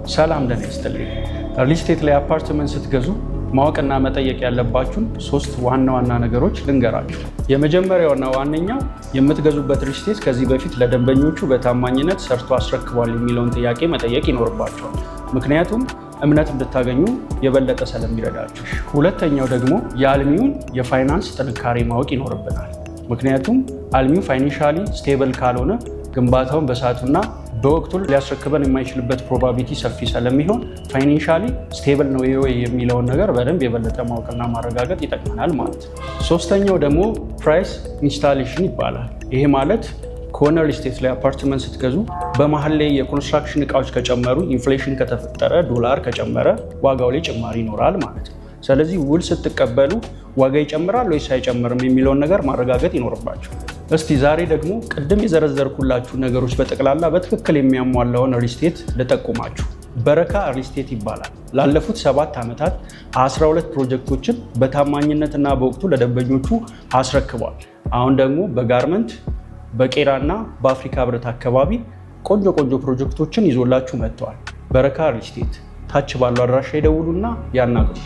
ሰላም ደህና ይስጥልኝ። ሪል ስቴት ላይ አፓርትመንት ስትገዙ ማወቅና መጠየቅ ያለባችሁን ሶስት ዋና ዋና ነገሮች ልንገራችሁ። የመጀመሪያውና ዋነኛው የምትገዙበት ሪል ስቴት ከዚህ በፊት ለደንበኞቹ በታማኝነት ሰርቶ አስረክቧል የሚለውን ጥያቄ መጠየቅ ይኖርባችኋል። ምክንያቱም እምነት እንድታገኙ የበለጠ ስለሚረዳችሁ። ሁለተኛው ደግሞ የአልሚውን የፋይናንስ ጥንካሬ ማወቅ ይኖርብናል። ምክንያቱም አልሚው financially stable ካልሆነ ግንባታውን በሰዓቱና በወቅቱ ሊያስረክበን የማይችልበት probability ሰፊ ስለሚሆን financially stable ነው ወይ የሚለውን ነገር በደንብ የበለጠ ማወቅና ማረጋገጥ ይጠቅመናል ማለት ነው። ሶስተኛው ደግሞ price inflation ይባላል። ይሄ ማለት ከሆነ ሪል ስቴት ላይ አፓርትመንት ስትገዙ በመሀል ላይ የ construction እቃዎች ከጨመሩ፣ inflation ከተፈጠረ፣ ዶላር ከጨመረ ዋጋው ላይ ጭማሪ ይኖራል ማለት ነው። ስለዚህ ውል ስትቀበሉ ዋጋ ይጨምራል ወይስ አይጨምርም የሚለውን ነገር ማረጋገጥ ይኖርባችኋል። እስቲ ዛሬ ደግሞ ቅድም የዘረዘርኩላችሁ ነገሮች በጠቅላላ በትክክል የሚያሟላውን ሪል ስቴት ልጠቁማችሁ። በረካ ሪል ስቴት ይባላል። ላለፉት 7 ዓመታት 12 ፕሮጀክቶችን በታማኝነትና በወቅቱ ለደንበኞቹ አስረክቧል። አሁን ደግሞ በጋርመንት፣ በቄራና በአፍሪካ ህብረት አካባቢ ቆንጆ ቆንጆ ፕሮጀክቶችን ይዞላችሁ መጥተዋል። በረካ ሪል ስቴት ታች ባለው አድራሻ ይደውሉና ያናግሩ።